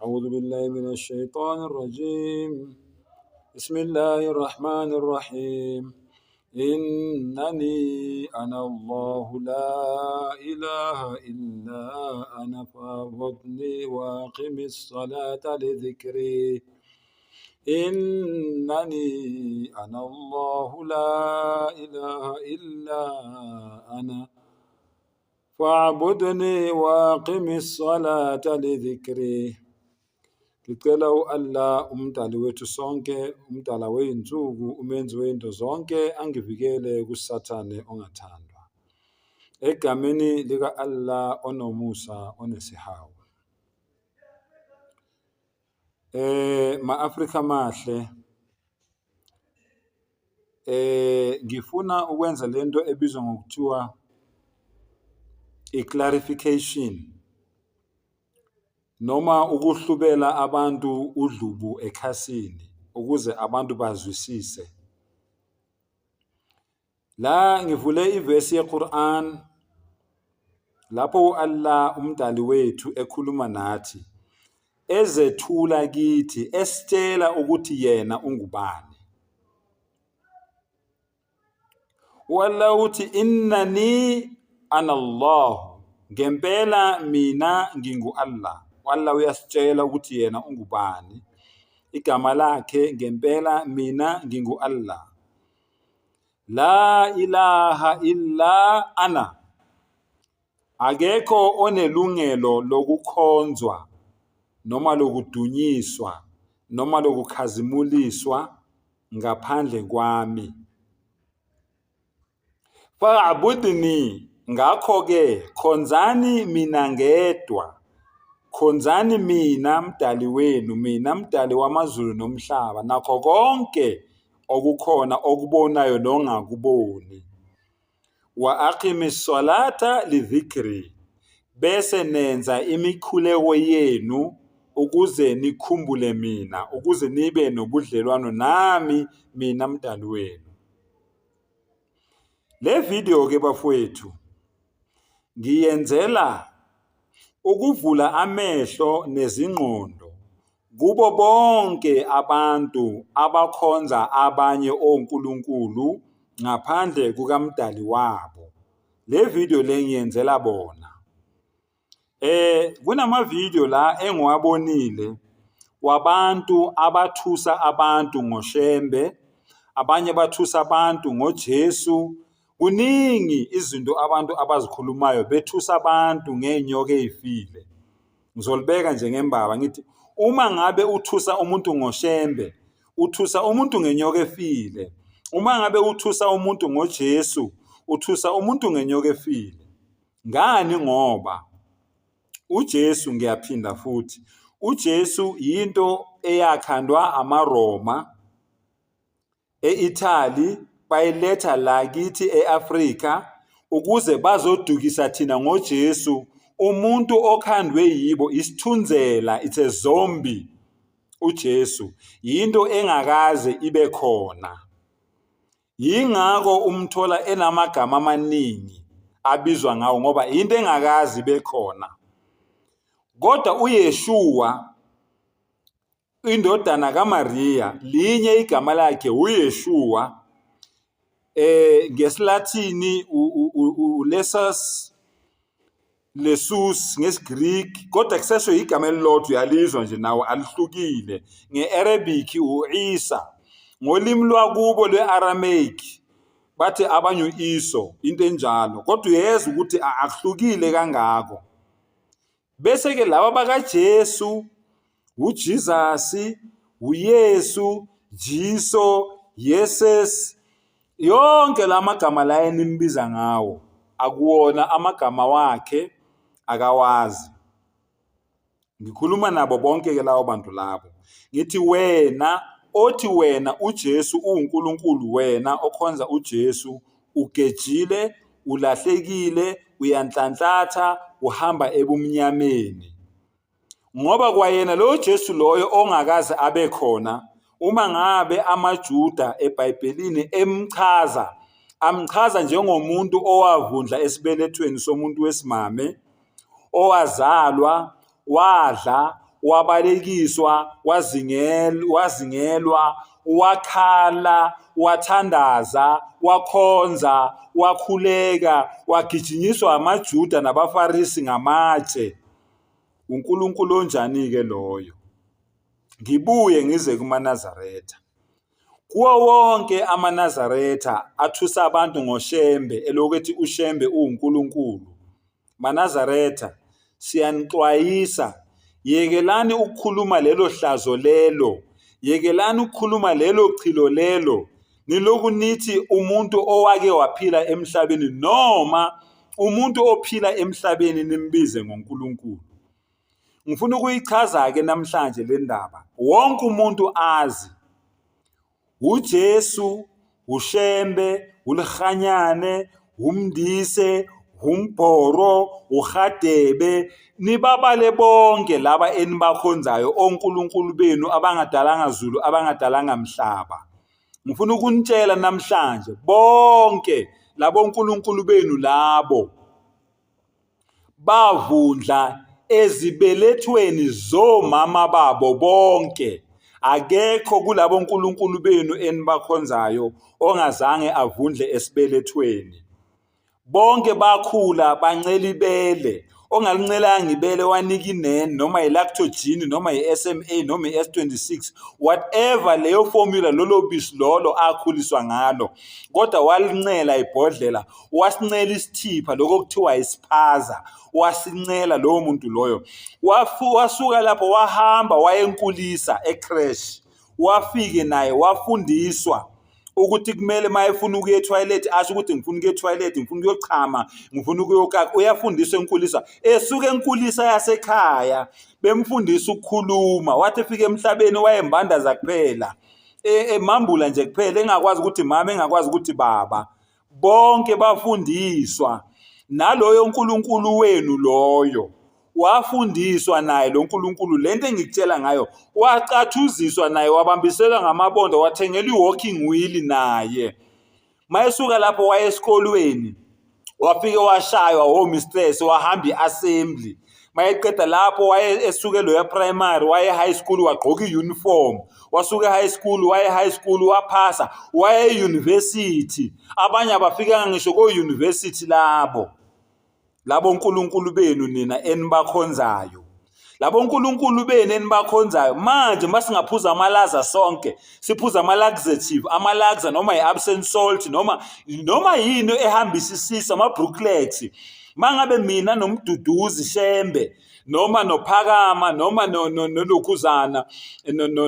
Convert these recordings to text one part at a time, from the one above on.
أعوذ بالله من الشيطان الرجيم بسم الله الرحمن الرحيم إنني أنا الله لا إله إلا أنا فاعبدني وأقم الصلاة لذكري إنني أنا الله لا إله إلا أنا فاعبدني وأقم الصلاة لذكري. Ngicela u-Allah umdali wethu sonke, umdala wey'nsuku, umenzi wey'nto zonke, angivikele kuSathane ongathandwa. Egameni lika-Allah onomusa onesihawu. Ma-Afrika amahle, ngifuna ukwenza lento ebizwa ngokuthiwa i-clarification noma ukuhlubela abantu udlubu ekhasini ukuze abantu bazwisise. La ngivule ivesi yeQur'an lapho u-Allah umdali wethu ekhuluma nathi ezethula kithi esitshela ukuthi yena ungubani. U-Allah uthi innani ana Allah, ngempela mina ngingu-Allah. U-Allah uyasitshela ukuthi yena ungubani, igama lakhe ngempela mina ngingu-Allah. La ilaha illa ana, akekho onelungelo lokukhonzwa noma lokudunyiswa noma lokukhazimuliswa ngaphandle kwami. Fa'budni, ngakho-ke khonzani mina ngedwa, khonzani mina mdali wenu, mina mdali wamazulu nomhlaba nakho konke okukhona okubonayo nongakuboni. Wa aqimi salata lidhikri, bese nenza imikhuleko yenu ukuze nikhumbule mina, ukuze nibe nobudlelwano nami mina mdali wenu. Le video ke bafowethu ngiyenzela ukuvula amehlo nezingqondo kubo bonke abantu abakhonza abanye onkulunkulu ngaphandle kukaMdali wabo. Le video le ngiyenzela bona. Kunama video la engiwabonile wabantu abathusa abantu ngoShembe, abanye bathusa abantu ngoJesu. Kuningi izinto abantu abazikhulumayo bethusa abantu ngey'nyoka ey'file. Ngizolibeka nje ngembaba ngithi uma ngabe uthusa umuntu ngoShembe, uthusa umuntu ngenyoka efile. Uma ngabe uthusa umuntu ngoJesu, uthusa umuntu ngenyoka efile. Ngani ngoba uJesu, ngiyaphinda futhi, uJesu yinto eyakhandwa amaRoma e-Italy bayiletha la kithi e-Afrika ukuze bazodukisa thina ngoJesu. Umuntu okhandwe yibo isithunzela, it's a zombie. UJesu yinto engakaze ibe khona. Yingakho umthola enamagama amaningi abizwa ngawo ngoba into engakazi ibe khona. Kodwa uYeshua indodana kaMaria linye igama lakhe uYeshua, ngesiLathini uLesus Lesus ngesiGreek, kodwa kusesho igama elilodwa, uyalizwa nje nawo alihlukile. Nge-Arabic u-Isa, ngolimi lwakubo lwe-Aramaic bathi abanye u-Iso, into enjalo, kodwa uyezwa ukuthi akuhlukile kangako. Bese-ke laba bakaJesu, uJesus, uYesu, Jiso, Yeses, yonke la magama la enimbiza ngawo akuwona amagama wakhe, akawazi. Ngikhuluma nabo bonke ke lawo bantu labo, ngithi wena othi wena uJesu uwuNkulunkulu, wena okhonza uJesu ugejile, ulahlekile, uyanhlanhlatha, uhamba ebumnyameni. Ngoba kwayena lowo Jesu loyo ongakaze abe khona, uma ngabe amaJuda eBhayibhelini emchaza, amchaza njengomuntu owavundla esibelethweni somuntu wesimame, owazalwa, wadla, Wabalekiswa, wazingelwa, wakhala, wathandaza, wakhonza, wakhuleka, wagijinyiswa amaJuda nabaFarisi ngamatshe. UNkulunkulu onjani-ke loyo? Ngibuye ngize kumaNazaretha. Kuwo wonke amaNazaretha athusa abantu ngoShembe elokhu ethi uShembe uwuNkulunkulu. MaNazaretha, siyanixwayisa, yekelani ukukhuluma lelo hlazo lelo, yekelani ukukhuluma lelo chilo lelo, nilokhu nithi umuntu owake waphila emhlabeni noma umuntu ophila emhlabeni nimbize ngoNkulunkulu. Ngifuna ukuyichaza-ke namhlanje le ndaba, wonke umuntu azi. UJesu, uShembe, uLekganyane, uMndise, uMbhoro, uRhadebe, nibabale bonke laba enibakhonzayo onkulunkulu benu abangadalanga zulu, abangadalanga mhlaba. Ngifuna ukunitshela namhlanje bonke labo nkulunkulu benu labo Bavundla ezibelethweni zomama babo bonke. Akekho kulabo nkulunkulu benu enibakhonzayo ongazange avundle esibelethweni. Bonke bakhula bancela ibele. Ongalincelanga ibele wanika iNan noma i-Lactogen noma i-SMA noma i-S26 whatever leyo formula lolo bisi lolo akhuliswa ngalo kodwa walincela ibhodlela wasincela isithipha lokho okuthiwa isiphaza wasincela lowo muntu loyo wasuka lapho wahamba wayenkulisa ecrash wafike naye wafundiswa ukuthi kumele uma efuna ukuya ethoyilethi asho ukuthi ngifuna ukuya ethoyilethi, ngifuna ukuyochama, ngifuna ukuyokaka. Uyafundiswa enkulisa, esuka enkulisa yasekhaya bemfundisa ukukhuluma. Wathi efika emhlabeni wayembandaza kuphela, e, emambula nje kuphela, engakwazi ukuthi mama, engakwazi ukuthi baba. Bonke bafundiswa naloyo Nkulunkulu wenu loyo wafundiswa naye lo Nkulunkulu lento engikutshela ngayo wacathuziswa naye wabambiselwa ngamabonda wathengelwa i-walking wheel naye mayesuka lapho waye esikolweni wafike washaywa womistress wahamba i-assembly mayeqeda lapho waye esuke loya primary waye high school wagqoka i-uniform wasuka e-high school waye high school waphasa waye e-university abanye abafikanga ngisho ko-university labo labo nkulunkulu benu nina enibakhonzayo labo nkulunkulu benu enibakhonzayo manje masingaphuza amalaza sonke siphuza ama-laxative ama-laxa noma i-absent salt noma noma yini ehambisa isisu ama-brooklex mangabe mina nomduduzi shembe noma nophakama noma nolokhuzana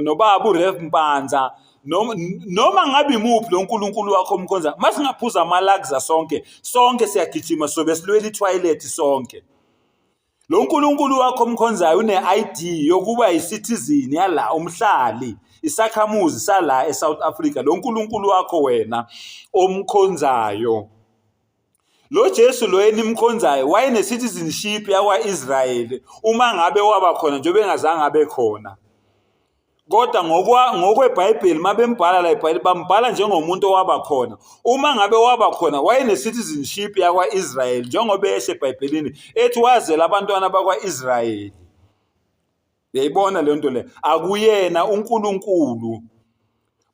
nobaba urev mpanza noma noma ngabe imuphi lo nkulunkulu wakho omkhonza masingaphuza ama-laxa sonke sonke siyagijima sobe silwela i-toilet sonke Lo Nkulunkulu wakho omkhonzayo une-ID yokuba yi-citizen yala, umhlali, isakhamuzi sala eSouth Africa. Lo Nkulunkulu wakho wena omkhonzayo. Lo Jesu lo enimkhonzayo wayene-citizenship yakwa-Israyeli uma ngabe waba khona njengoba engazange abe khona. Kodwa ngokweBhayibheli uma bembhala la iBhayibheli bambhala njengomuntu owaba khona. Uma ngabe waba khona wayene-citizenship yakwa-Israyeli njengoba esho eBhayibhelini ethi wazela abantwana bakwa-Israyeli. Uyayibona le nto le? Akuyena uNkulunkulu.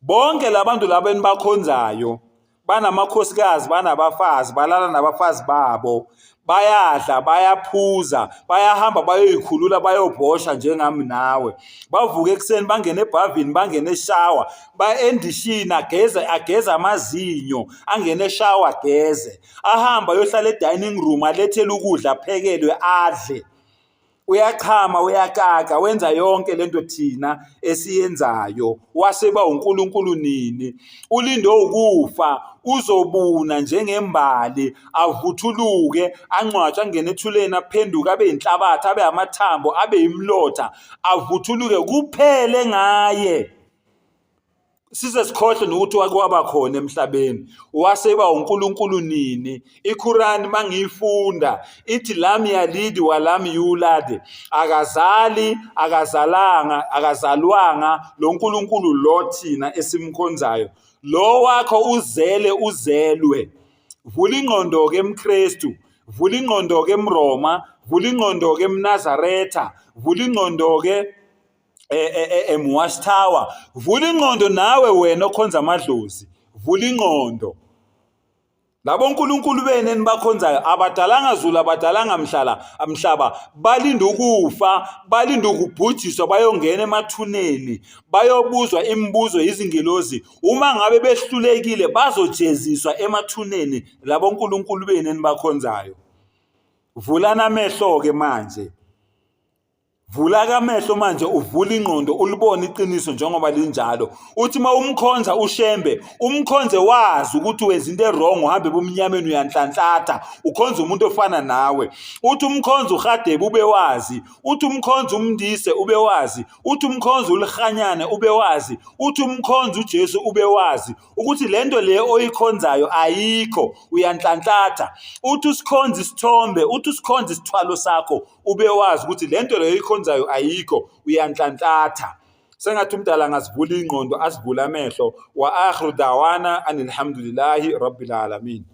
Bonke labantu laba enibakhonzayo banamakhosikazi, banabafazi, balala nabafazi babo, bayadla, bayaphuza, bayahamba bayoyikhulula bayobhosha njengami nawe. Bavuke ekuseni bangene ebhavini, bangene eshawa, ba endishini ageze ageze amazinyo, angene eshawa ageze. Ahambe ayohlala e-dining room alethele ukudla aphekelwe adle. Uyachama uyakaka wenza yonke lento thina esiyenzayo waseba uNkulunkulu nini ulinde ukufa uzobuna njengembali avuthuluke angcwatshwe angene ethuleni aphenduke abe inhlabathi abe amathambo abe imlotha avuthuluke kuphele ngaye Size sikhohlwe nokuthi wake waba khona emhlabeni waseba uNkulunkulu nini. IQuran mangiyifunda ithi lam yalidi walam yulad, akazali akazalanga akazalwanga lo Nkulunkulu lo thina esimkhonzayo. Lo wakho uzele uzelwe. Vula ingqondo ke mKristu, vula ingqondo ke mRoma, Vula ingqondo ke mNazaretha, vula ingqondo ke eMwash Tower, vula ingqondo nawe wena okhonza amadlozi, vula ingqondo. Labo nkulunkulu benu enibakhonzayo abadalanga zulu, abadalanga mhlala mhlaba, balinda ukufa, balinda ukubhujiswa, bayongena emathuneni, bayobuzwa imibuzo yizingelosi. Uma ngabe behlulekile bazojeziswa emathuneni labo nkulunkulu benu enibakhonzayo. Vulani amehlo-ke manje. Vula kamehlo manje, uvule ingqondo, ulibone iqiniso njengoba linjalo. Uthi uma umkhonza uShembe, umkhonze wazi ukuthi wenza into e-wrong, uhambe ebumnyameni uyanhlanhlatha, ukhonza umuntu ofana nawe. Uthi umkhonza uHadebe ube wazi, uthi umkhonza uMndise ube wazi, uthi umkhonza uLihanyane ube wazi, uthi umkhonza uJesu ube wazi ukuthi lento le oyikhonzayo ayikho, uyanhlanhlatha. Uthi usikhonza isithombe, uthi usikhonza isithwalo sakho ube wazi ukuthi lento leyo ikhonzayo ayikho, uyanhlanhlatha. Sengathi umdala angasivula ingqondo, asivule amehlo. Wa akhiru dawana anilhamdulillahi rabbil alamin.